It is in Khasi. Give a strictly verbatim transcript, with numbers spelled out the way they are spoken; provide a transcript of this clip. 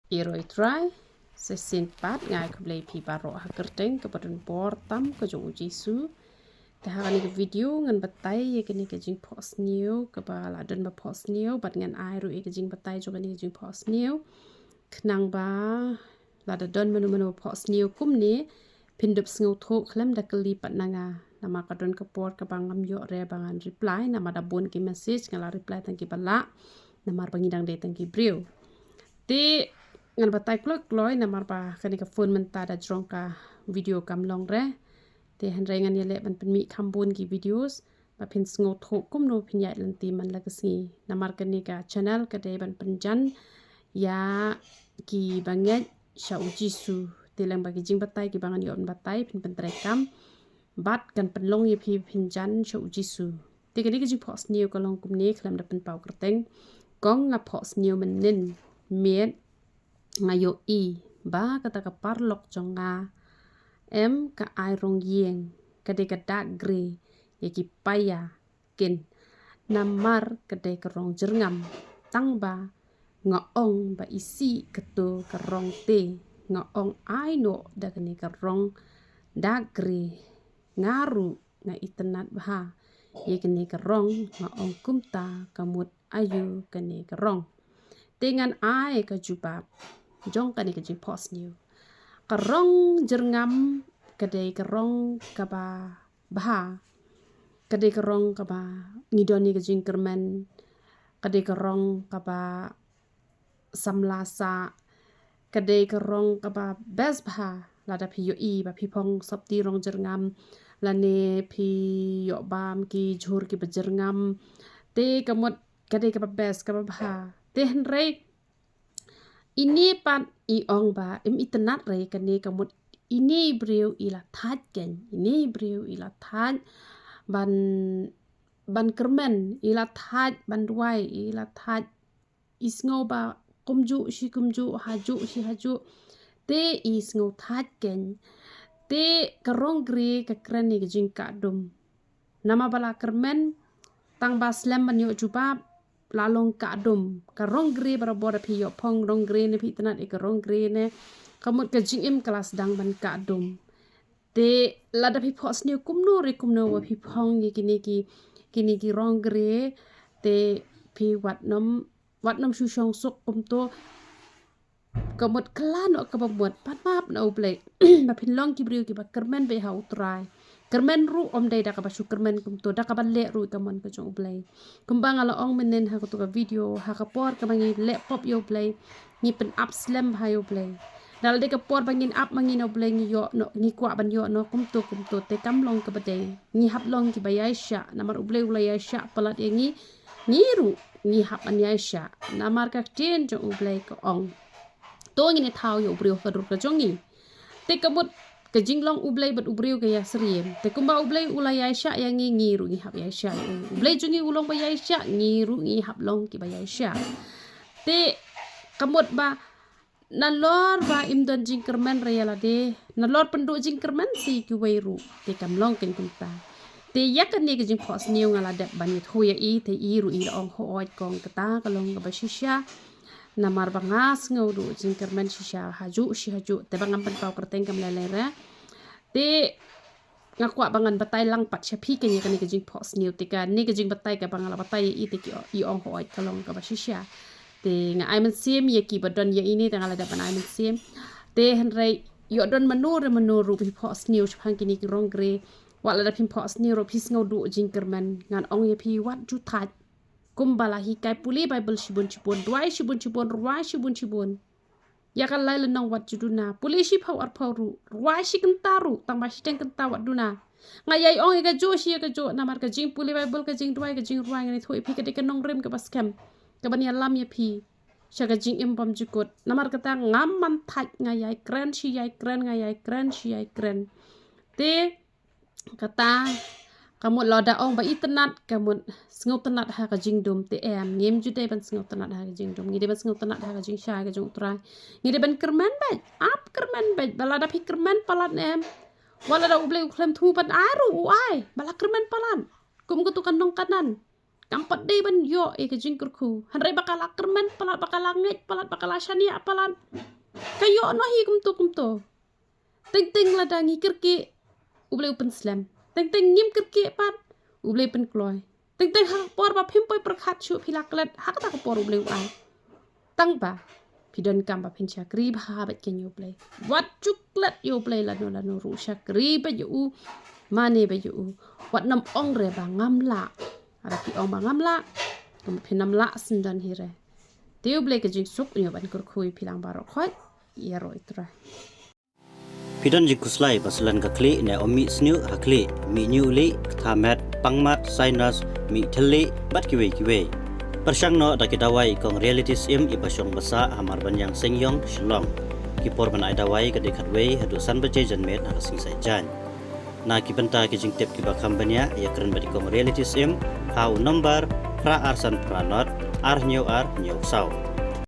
Ïaroh ïa u Trai, sa shisien pat nga ai khublei ïa phi baroh ha ka kyrteng kaba donbor tam ka jong u Jisu. Te ha kane ka video ngan batai ïa kane ka jingphohsniew kaba la don ba phohsniew, bad ngan ai ruh ïa ka jingbatai jong kane ka jingphohsniew. Khnang ba lada don mano mano ba phohsniew kumne, phin dup sngewthuh khlem da kylli pat na nga. Namar ka don ka por kaba ngam ïoh re ba ngan reply, namar da bun ki message nga la reply tang kiba lah, namar ba ngi dang dei tang ki briew. Te ngan batai kloi kloi namar ba kane ka phone mynta da jrong ka video kam long re. Te hynrei ngan ïaleh ban pynmih kham bun ki videos ba phin sngewthuh kumno phin ïaid lynti man la ka sngi. Namar kane ka channel ka dei ban pynjan ïa kiba ngeit sha u Jisu. Te lyngba ki jingbatai kiba ngan ïoh ban batai phin pyntreikam bad kan pynlong ïa phi phin jan sha u Jisu. Te kane ka jingphohsniew ka long kumne khlem da pynpaw kyrteng. Kong, nga phohsniew mynnin, miet nga ïohi ba kata ka paralok jong nga em ka ai rong ïing, ka dei ka dak grey ïa ki paia kin. Namar ka dei ka rong jyrngam, tang ba nga ong ba isih kato ka rong te, nga ong ai noh da kane ka rong dak grey. Nga ruh nga itynnad bha ïa kane ka rong, nga ong kumta, ka mut aïu kane ka rong. Te ngan ai ka jubab jong kane ka jingphohsniew. Ka rong jyrngam ka dei ka rong kaba bha, ka dei ka rong kaba ngi don ïa ka jingkyrmen, ka dei ka rong kaba samla sah, ka dei ka rong kaba best bha. Lada phi ïohi ba phi phong sopti rong jyrngam lane phi ïoh bam ki jhur kiba jyrngam, te ka mut ka dei kaba best, kaba bha. Te hynrei ine pat i ong ba im itynnad re kane, ka mut ine i briew i la thait kein, ine i briew i la thait ban, ban kyrmen, i la thait ban duwai, i la thait, i sngew ba kumjuh shi kumjuh, hajuh shi hajuh, te i sngew thait kein. Te ka rong grey ka kren ïa ka jingkah dum. Namar ba la kyrmen, tang ba slem ban ïoh jubab, la long kah dum. Ka rong grey barabor, da phi ïoh phong rong grey ne phi itynnad ïa ka rong grey ne, ka mut ka jingim ka la sdang ban kah dum. Te lada phi phohsniew kumno re kumno ba phi phong ïa kine ki, kine ki rong grey, te phi wat nym, wat nym shu shong suk kumto. Ka mut kylla noh kaba mut, pan map na U Blei ba phin long ki briew kiba kyrmen beit ha U Trai. Kyrmen ruh ym dei da kaba shu kyrmen kumto, da kaba leh ruh ïa ka mon ka jong U Blei. Kumba nga la ong mynnin ha kato ka video, ha ka por kaba ngi leh pop ïa U Blei, ngi pynap slem bha ïa U Blei. Da lade ka por ba ngin ap ma ngi na U Blei, ngi ïoh noh, ngi kwah ban ïoh noh kumto kumto, te kam long kaba dei. Ngi hap long kiba ïaishah, namar U Blei u la ïaishah palat ïa ngi, ngi ruh ngi hap ban ïaishah. Namar ka ktien jong U Blei ka ong, to ngin ïathaw ïa u briew ha ka dur ka jong ngi. Te ka mut ka jinglong U Blei bad u briew ka ïasyriem. Te kumba U Blei u la ïaishah ïa ngi, ngi ruh ngi hap ïaishah ïa u. U Blei jong ngi u long ba ïaishah, ngi ruh ngi hap long kiba ïaishah. Te ka mut ba nalor ba im don jingkyrmen re ïa lade, nalor pynduh jingkyrmen sa ïa kiwei ruh, te kam long kein kumta. Te ïa kane ka jingphohsniew nga la dep ban ïathuh ïa i, te i ruh i la ong, hooid kong, kata ka long kaba shisha. Namar ba nga sngew duh jingkyrmen shisha hajuh shi hajuh, te ba ngam pynpaw kyrteng kam lei lei re. Te nga kwah ba ngan batai lang pat sha phi kein ïa kane ka jingphohsniew, te kane ka jingbatai kaba nga la batai ïa i, te ki, i ong, hooid ka long kaba shisha. Te nga ai mynsiem ïa kiba don ïa ine, te nga la dep ban ai mynsiem. Te hynrei ïoh don mano re mano ruh phi phohsniew shaphang kine ki rong grey, wat lada phim phohsniew ruh phi sngew duh jingkyrmen, ngan ong ïa phi, wat ju thait. Kumba la hikai, pule Baibl shibun shibun, duwai shibun shibun, rwai shibun shibun. Ïa ka lai lynnong wat ju duna, pule shiphew arphew ruh, rwai shi kynta ruh, tang ba shiteng kynta wat duna. Nga ïai ong ïa kajuh shi ïa kajuh, namar ka jingpule Baibl, ka jingduwai, ka jingrwai, ngan ïathuh ïa phi, ka dei ka nongrim kaba skhem kaban ïalam ïa phi sha ka jingim bymjukut. Namar kata ngam man thait, nga ïai kren shi ïai kren, nga ïai kren shi ïai kren. Te kata, ka mut lada ong ba itynnad, ka mut sngewtynnad ha ka jingdum, te em, ngim ju dei ban sngewtynnad ha ka jingdum, ngi dei ban sngewtynnad ha ka jingshai ka jong U Trai. Ngi dei ban kyrmen beit, ap kyrmen beit, ba lada phi kyrmen palat, em, wat lada U Blei u khlem thu ban ai ruh u ai, ba la kyrmen palat. Kum katu ka nongkanan, Kam pat dei ban ïoh ïa ka jingkyrkhu. Hynrei ba ka la kyrmen palat, ba ka la ngeit palat, ba ka la shaniah palat, ka ïoh noh hi kumto kumto. Teng teng lada ngi kyrkieh, U Blei u pynslem. Teng teng ngim kyrkieh pat, U Blei pynkloi. Teng teng ha ka por ba phim poi pyrkhat shuh phi la klet, ha kata ka por U Blei u ai. Tang ba phi donkam ba phin shakri bha bad ïa U Blei. Wat ju klet ïa U Blei lano lano ruh, shakri bad ïa u, mane bad ïa u. Wat nym ong re ba ngam lah. Haba phi ong ba ngam lah, kumba phin nym lah syndon hi re. Te U Blei ka jingsuk un ïoh ban kyrkhu ïa phi lang baroh khoit. Ïaroh ïa U Trai. Phi don jingkhuslai ba syllon ka khlieh ne ym mih sniew ha khlieh, mih ñiuh lieh, ktha met, pang mat, sinus, mih thylliej bad kiwei kiwei? Pyrshang noh da ki dawai kong Reality Syiem, i ba shong ba sah hamar ban ïeng seng ïong Shillong. Ki por ban ai dawai ka dei khatwei haduh san baje janmiet ha ka sngi Saitjaiñ. Na ki bynta ki jingtip kiba kham bniah, ïakren bad i kong Reality Syiem ha u nombar phra ar san phra nod ar hynñiew ar hynñiew saw.